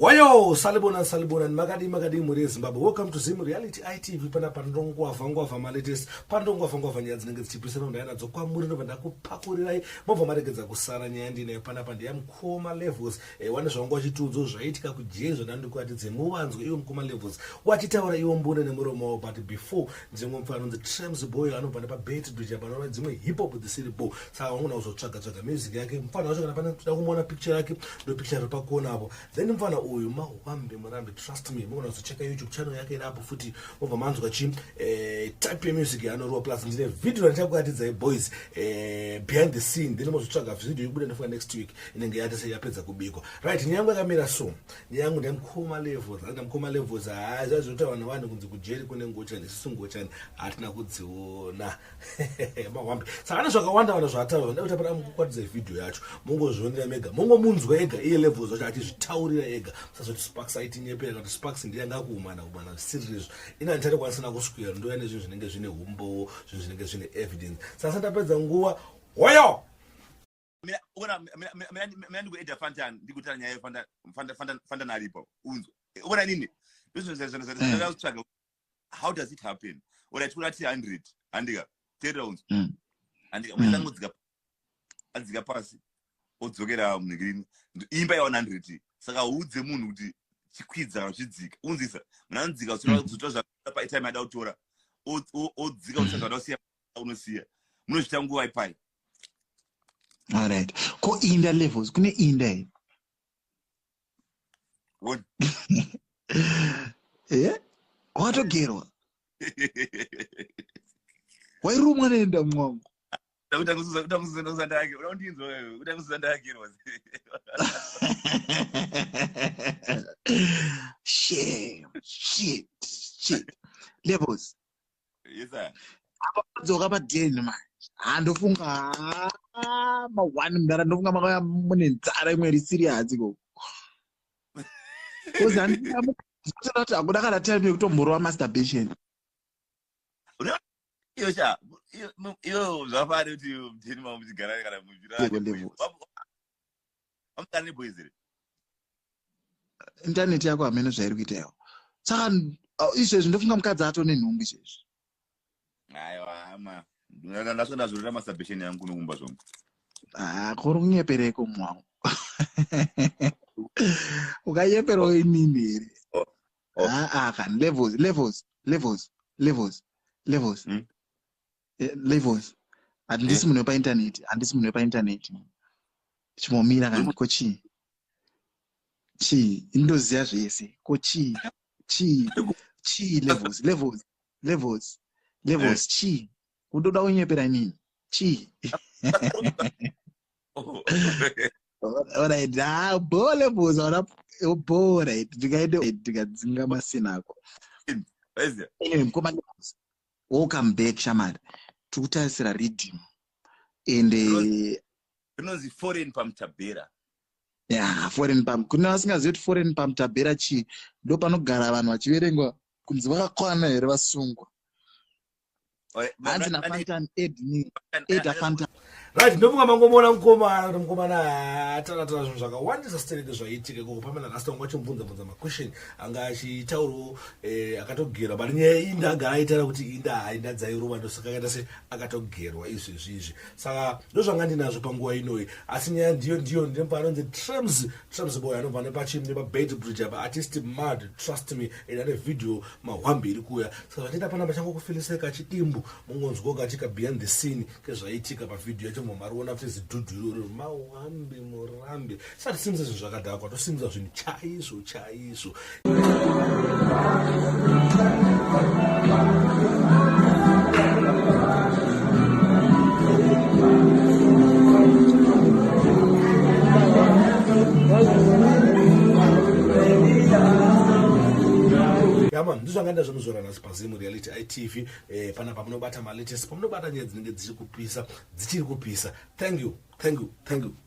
Wayo salibona salibona makadii makadii mhuri yeZimbabwe welcome to Zim Reality ITV pana pandongwavha ngwavha malatest pandongwavha ngwavha nyaya dzinenge dzichipisa ndonda nadzo kwamuri ndobva ndakupakurirai mobva maregedza kusara nyaya ndinayo panapa ndeya mukoma levels eh, wane zvavanga vachitiudzo zvaiitika kujeri zvandandikuratidze muvanzwe iwo mukoma levels wachitaura iwo mbune nemuromo wavo but before ndimwe mufana anonzi Trams Boy anobva nepaBeitbridge apa anova dzimwe hip hop dzisiri bo saka vangona kuzotsvaga tsvaga music yake mufana wacho kana pane toda kumuona picture yake ndo picture iri pakona apo then mufana uyu mahwambe murambe trust me mugona kuzocheka youtube channel yake iri apo futi mobva manzwa chi eh, type yemusic yaanorowa plus ndine video randichakuratidzai boys eh, behind the scene then mozotsvaga video ikubuda ndofunga next week inenge yatese yapedza kubikwa right nyaya yangu yakamira so nyaya yangu ndemukoma levels ati ndamukoma levels haa zvazvinotaura nevanhu kunzi kujeri kune ngochani isusu ngochani hatina kudziona mahwambi saka ane zvakawanda vana zvaataura ndakuti apana mukukwatidza vhidhiyo yacho mongozvionera mega mongomunzwa ega iye levels wacho achizvitaurira ega musazoti sparks aitinyepera kana kuti sparks ndiye anga akuumana kumana zvisiririzvo ini handichati kwanisina kuswera ndouya nezvinhu zvinenge zvine umbowo zvinhu zvinenge zvine evidence saka sandapedza nguva hoyo mina ndikuedha fantan ndikutaura nyaya yefantan aripo unzwa ona nini ndozvinotsvaga eh. how does it happen ora tikura ti 100 handika teerera unzwa mm. handika mm. angodzika adzika pasi odzokera munhikirini imba ya 100 saka uudze munhu kuti chikwidza kana chidzika unzisa munhu anodzika uzotora zvapaitime ada kutora odzika utsvaga ada kusiya unosiya munozviita nguva ipai alright ko inda levels kune inda here eh watogerwa wairumwa nenda mwangu shame shit shit levels yes sir apa madzoka padeni manje handofunga haa ma-one mudara ndofunga makauya mune nzara imwe iri serious ikoko bcause handikuti hakuda kana time yekutomborova masturbation iyo sha iyo zvafane kuti mudeni mavo muchigara kana muchiraaamugara neboys here intaneti yako hameno zvairi kuita yawo saka izvezvi ndofunga mukadzi ato nenhumbu izvezvi aiwa hama ndasvika ndazorera masturbation yangu kunokumba zvangu ah, kuri kunyepereko mwangu ukanyeperawo inini here oh, oh. aa ah, ah, kan levels levels levels levels levels hmm? Eh, levels handisi munhu wepaintaneti handisi munhu wepaintaneti chimomira kani ko chii chii indoziva zvese ko chii chii chii levels levels levels levels eh. chii undoda kunyepera inini chii Alright, ah, bo levels ora bo right ndikaende ndikadzinga masina ako anyway mukoma levels welcome back shamari tiri kutarisira redeem and eh, rinonzi foreign pamutabhera ya foreign pam kune vasingazivi kuti foreign pamutabhera chii ndo panogara vanhu vachiverengwa kunzi vakakwana here vasungwa hanzi nafantan ed me ed afantan right ndofunga mangomuona mukomana kuti mukomana ataratara zvinhu zvakawandisa stereke zvaiitika ikoko pamwe narasta wanga achimubvunza bvunza maquestion anga achitaurawo eh, akatogerwa but nyaya inda agara aitaura kuti inda hainda dzairova ndosaka akaita se akatogerwa izvezvi izvi saka ndozvanga ndinazvo panguva inoyi asi nyaya ndiyo ndiyo ndinopa anonzi trams trams boy anobva nepachim nepabed bridge apa artist mad trust me and ane video mahwambi iri kuuya saka zvandiita panapa changokufilisai kachidimbu mungonzwawo kachika behind the scene kezvaiitika pavhidhiyo yacho momariona futi zidhudhu iroro mahwambi murambi sati simudza zvinhu zvakadhakwa tosimudza zvinhu chaizvo chaizvo yaman ndizvanga ndazvinozora nhasi pazimu reality itv eh, panapa munobata malatest pamunobata nyaya dzinenge dzichiri kupisa dzichiri kupisa thank you thank you thank you.